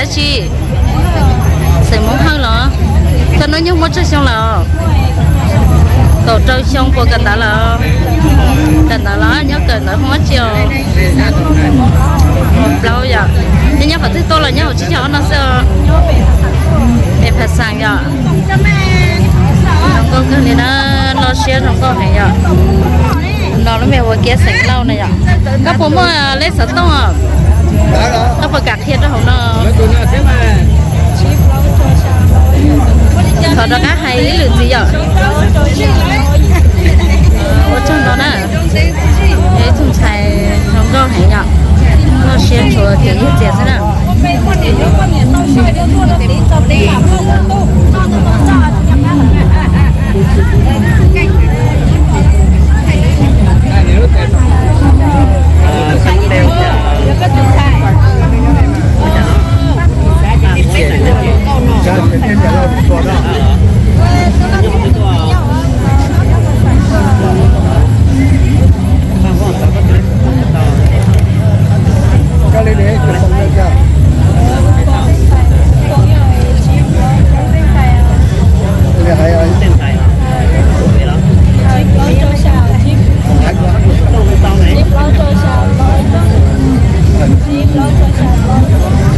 Tsis xeem Hmoob Hawj los? Koj hnub nyoog muaj tsawg xyoo lawm? Kaum rau xyoo puas kawm ntawv lawm? Kawm ntawv los nyob kawm ntawv hoob dab tsi os? Plaub yom. Nyob nyob qhov twg tuaj los nyob hauv tsib caug ob no xwb os. Es phav xeem yom. Zoo nkauj kawg li na, loj siab zoo nkauj heev yom. No lub me ua kiab xeem Lauj na yom. Koj puas muaj lej xov tooj os? Koj puas kam qhia rau hauv no? Thov rov qab hais ib lwm ntxiv yom. Ua tsaug ntau na. Ib tug ntxhais zoo nkauj heev yom. Loj siab tshua tias yog txias xwb na.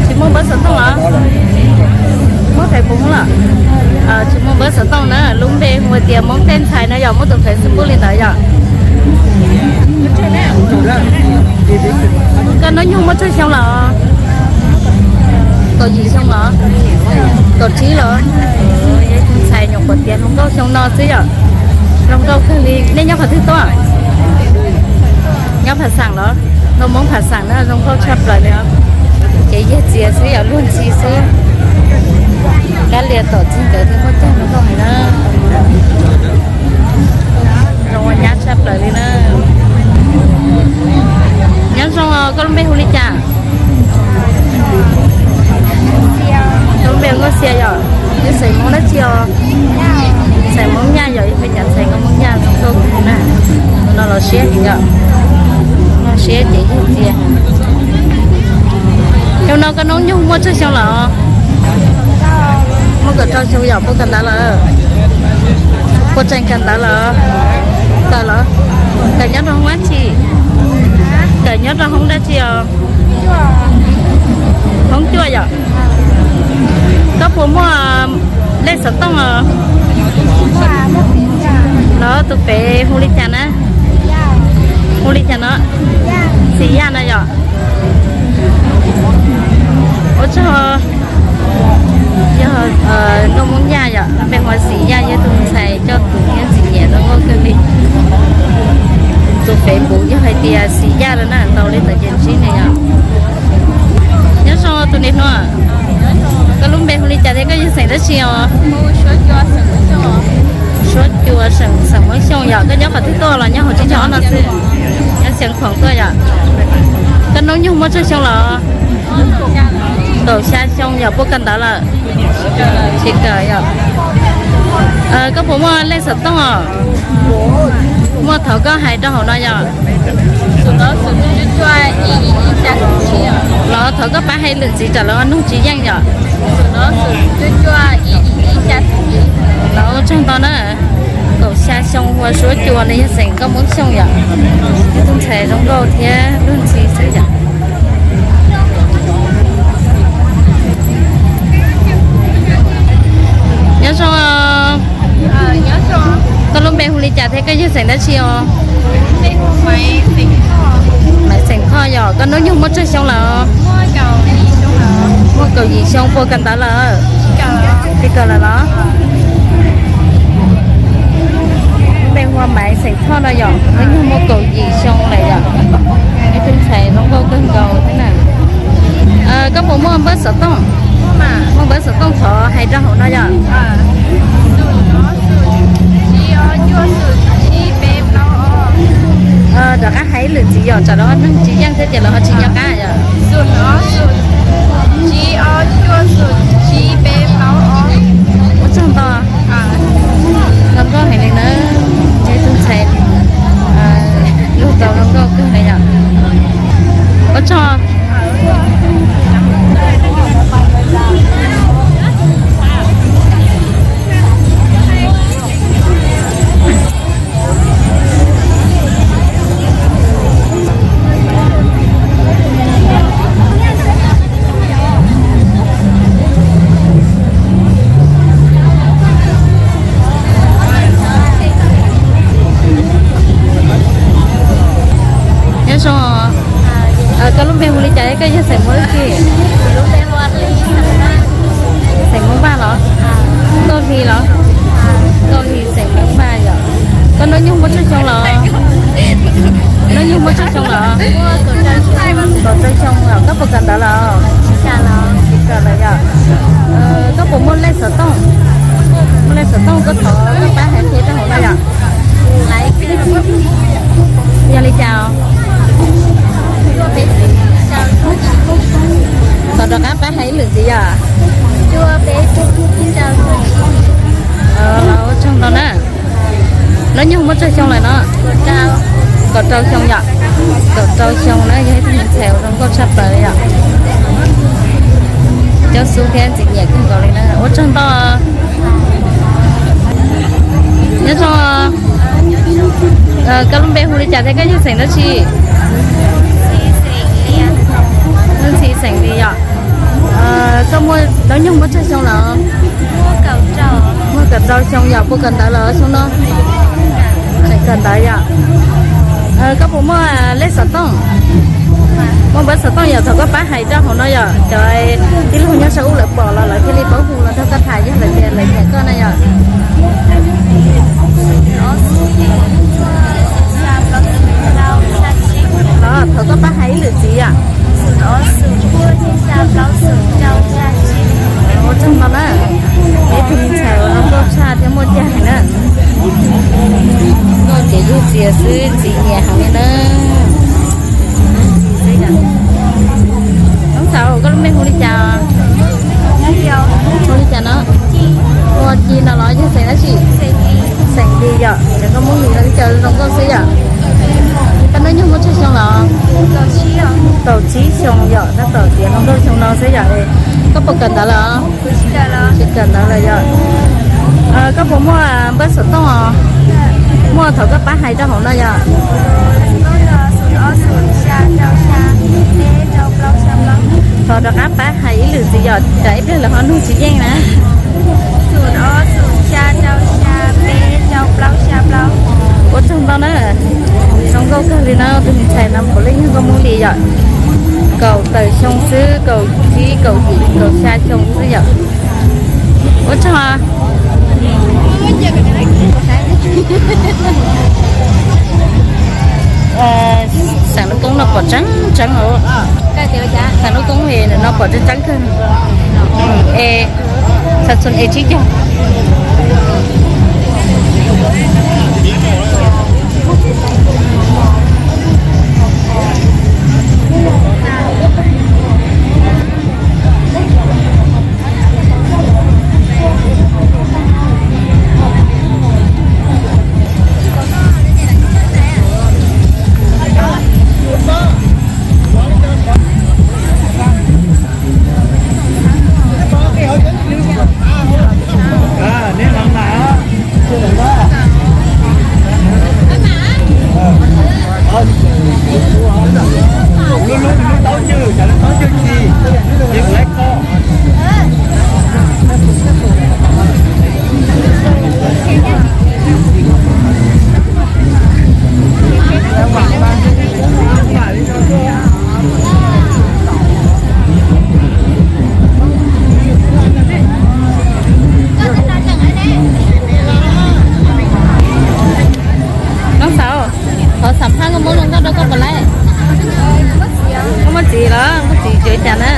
Tsis muaj npawb xov tooj los? Muaj Facebook los? Tsis muaj npawb xov tooj na, lub npe hu tias Hmoob Tej Ntxhais no yom, muaj tus Facebook li ntawd yom. Koj hnub nyoog muaj tsawg xyoo los? Kaum yim xyoo los? Kaum tsib los? Tus ntxhais nyuam qhuav tiav hluas nkauj xyoo no xwb yom. Zoo nkauj kawg li. Nej nyob qhov twg tuaj? Nyob Phav Xeem los? Nkauj Hmoob Phav Xeem na zoo nkauj tshaj plaws li os. Ces yog txias xwb yom, luag ntxhi xwb. Kab lia tom txig nkawd thiaj muaj tag zoo nkauj heev na. Zoo ua nyab tshaj plaws li na. Nyob zoo, koj lub npe hu li cas? Koj lub npe Nkauj Xia yom. Neb xeem Hmoob dab tsi os? Xeem Hmoob Nyaj yom, yog peb cov ntxhais Nkauj Hmoob Nyaj zoo nkauj kawg na. Tus no los siab heev yom. Loj siab ces yog txias. Xyoo no koj hnub nyoog muaj tsawg xyoo lawm? Muaj kaum rau xyoo yom, puas kawm ntawv lawm? Puas tseem kawm ntawv lawm? Kawm los? Kawm nyob rau hoob dab tsi? Kawm nyob rau hoob dab tsi os? Hoob cuaj yom. Koj puas muaj lej xov tooj os? Los tus pem hu li cas na? Hu li cas no? Xim Yaj no yom. Ua tsaug. Yog Nkauj Hmoob Nyaj yom, npe hu ua Xim Yaj, yog tus ntxhais coj tus niam txiv nyiam zoo nkauj kawg li. Tus Facebook yog hais tias Xim Yaj no na, ntaus li ntawd ces ntsib nws yom. Nyob zoo tus niam hluas, koj lub npe hu li cas thiab koj yog xeem dab tsi os? Suab Cua, xeem Hmoob Xyooj yom. Koj nyob qhov twg tuaj los nyob hauv tsib caug ob no xwb? Nyob Xeev Khuam tuaj yom. Koj hnub nyoog muaj tsawg xyoo los? Kaum xya xyoo yom, puas kawm ntawv lawm? Tsis kawm yom. Koj puas muaj lej xov tooj os? Muaj, thov koj hais rau hauv no yom. Los thov koj pab hais lwm ntxiv tsam lawv nug tsis yeej yom. Los ua tsaug ntau na. Kaum xya xyoo hu ua Suab Cua no yog xeem Nkauj Hmoob Xyooj yom. Ib tug ntxhais zoo nkauj thiab luag ntxhi xwb yom. Nyob zoo. Koj lub npe hu li cas thiab koj yog xeem dab tsi os? Maiv, xeem Thoj yom. Koj hnub nyoog muaj tsawg xyoo lawm? Muaj kaum yim xyoo, puas kawm ntawv lawm? Tsis kawm lawm los? Npe hu ua Maiv, xeem Thoj no yom, hnub nyoog muaj kaum yim xyoo lawm yom. Ib tug ntxhais zoo nkauj kawg nkaus thiab na. Koj puas muaj npawb xov tooj? Muaj npawb xov tooj thov hais rau hauv no yom. Rov qab hais ib lwm ntxiv yom, tsam lawv ho nug tsis yeej thiab ces lawv ho tsis nco qab yom. Ua tsaug ntau. Zoo nkauj heev li na. Ib tug ntxhais luag tau zoo nkauj kawg li yom. Ua tsaug. Li cas koj yog xeem Hmoob tsi? Xeem Hmoob Vaj los? Nkauj Hli los? Nkauj Hli xeem Hmoob Vaj yom. Koj hnub nyoog muaj tsawg xyoo los? Hnub nyoog muaj tsawg xyoo los? Kaum rau xyoo los. Koj puas kawm ntawv los? Tsis kawm lawm yom. Koj puas muaj lej xov tooj? Muaj lej xov tooj koj thov koj pab hais qhia rau hauv no yom. Yog li cas os? Thov rov qab pab hais ib lwm ntxiv yom. Los ua tsaug ntau na. Hnub nyoog muaj tsawg xyoo lawm no? Kaum rau xyoo yom. Kaum rau xyoo na, yog ib tug me ntxhais uas zoo nkauj tshaj plaws li yom. Cov xub thiab ntxim nyiam kawg nkaus li na. Ua tsaug ntau. Nyob zoo. Koj lub npe hu li cas thiab koj yog xeem dab tsi? Ntxhi xeem Lis yom. Koj muaj hnub nyoog muaj tsawg xyoo lawm? Muaj kaum rau xyoo yom. Puas kawm ntawv lawm xyoo no? Tseem kawm ntawv yom. Koj puas muaj lej xov tooj? Muaj npawb xov tooj yom, thov koj pab hais rau hauv no yom, cov tij laug nyob sab ub lawv pom los lawv thiaj li paub hu los nrog koj tham yog lawv tias lawv nyiam koj na yom. Los thov koj pab hais ib lwm ntxiv yom. Ua tsaug ntau na. Ib tug me ntxhais uas zoo nkauj tshaj thiab muaj cag heev na. Nkauj ces yug txias xwb ntxim nyiam heev li na. Noob Xauv, koj lub npe hu li cas? Hu li cas no? Hu ua Ci no los yog xeem dab tsi? Xeem Lis yom. Ces koj Hmoob Lis no ib co zoo nkauj xwb yom. Koj hnub nyoog muaj tsawg xyoo los? Kaum tsib xyoo yom, tab tom tiav hluas nkauj xyoo no xwb yom. Koj puas kawm ntawv lawm? Tsis kawm ntawv lawm yom. Koj puas muaj npawb xov tooj os? Muaj, thov koj pab hais rau hauv no yom. Thov rov qab pab hais ib lwm ntxiv yom, tsam ib pliag lawv ho nug tsis yeej na. Ua tsaug ntau na. Zoo nkauj kawg li na, tus me ntxhais no puav leej yog nkauj Hmoob Lis yom. Kaum tawm xyoo xwb, kaum tsib, kaum yim, kaum xya xyoo xwb yom. Ua tsaug. Xeem Lub Koob no pom tseeb tseeb os. Xeem Lub Koob no pom tseeb tseeb kawg. Es xav txhua es tsib caug. Noob Xauv, thov xam phaj koj muab zoo nkauj rau koj puas laij? Koj muaj txiv los? Muaj txiv tsis ua cas na.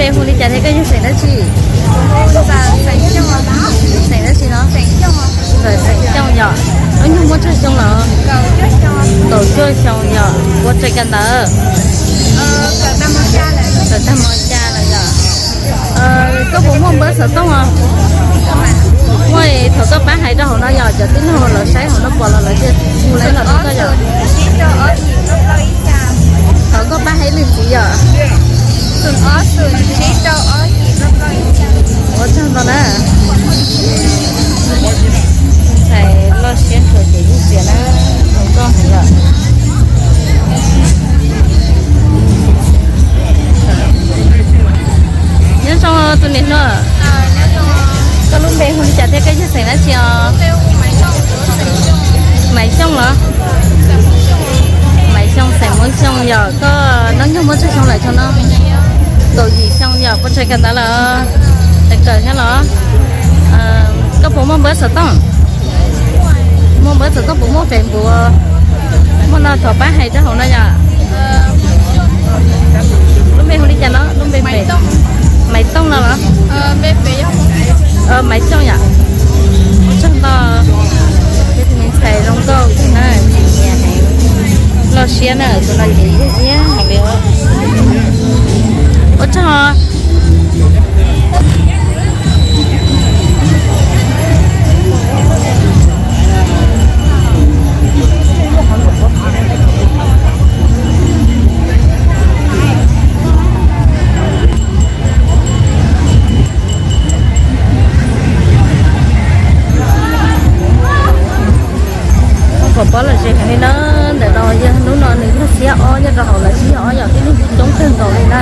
Hu li cas thiab koj yog xeem dab tsi? Xeem dab tsi no? Ntxawm xeem Xyooj yom. Hnub nyoog muaj tsawg xyoo lawm? Kaum cuaj xyoo yom. Puas tseem kawm ntawv? Kawm tag mos xya lawm yom. Koj puas muaj npawb xov tooj os? Muaj, thaum koj pab hais rau hauv no yom, cov tib neeg lawv saib hauv no pom los lawv thiaj hu lawv los rau koj yom. Thaum koj pab hais lwm ntxiv yom. Ua tsaug ntau na. Ntxhais loj siab ntshaw ces ib txias na, zoo nkauj heev yom. Nyob zoo tus niam hluas, koj lub npe hu li cas thiab koj yog xeem dab tsi os? Maiv Xyooj los? Maiv Xyooj xeem Hmoob Xyooj yog. Koj hnub nyoog muaj tsawg xyoo lawm tso no? Kaum yim xyoo yog. Puas tseem kawm ntawv lawm? Tseem kawm thiab los? Koj puas muaj npawb xov tooj? Muaj npawb xov tooj puas muaj Facebook? Muaj no thov pab hais rau hauv no yom. Lub npe hu li cas no? Lub npe Maiv Tooj no los? Maiv Xyooj yom. Ua tsaug ntau. Tus me ntxhais zoo nkauj na, loj siab na, tus no ces yog iab heev li. Ua tsaug. Koj puas pom los ze heev li na. Ntawm no yog hnub no nws yog xiab ob nyob rau hauv lawv tsis yog ob yom, tib neeg coob kawg nkaus li na.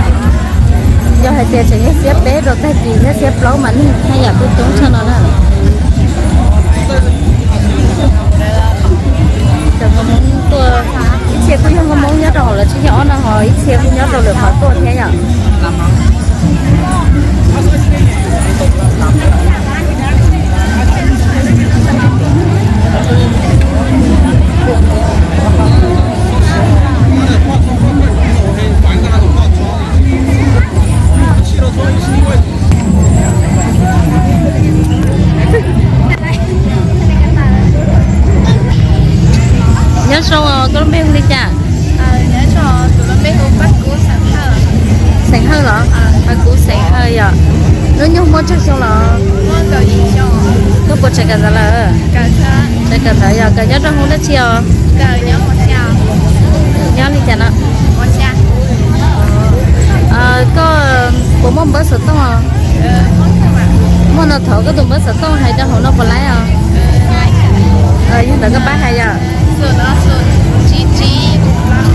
Yog hais tias tseem yog xiab peb rau tag kis thiab xiab plaub mas neeg haj yam tuaj coob tshaj no na. Cov Hmoob tuaj, ib txhia kuj yog Hmoob nyob rau hauv lawv tsis yog ob no ho ib txhia kuj nyob rau lwm qhov tuaj thiab yom. Nyob zoo, koj lub npe hu li cas? Xeem Hawj los? Paj Kub Xeem Hawj yom. Hnub nyoog muaj tsawg xyoo los? Koj puas tseem kawm ntawv lawm? Tseem kawm ntawv yom. Kawm nyob rau hoob dab tsi os? Nyob li cas no? Koj puas muaj npawb xov tooj os? Muaj no thov koj tus npawb xov tooj hais rau hauv no puas laib os? Yog ntawd koj pab hais yom. Xum no xum tsib tsib plaub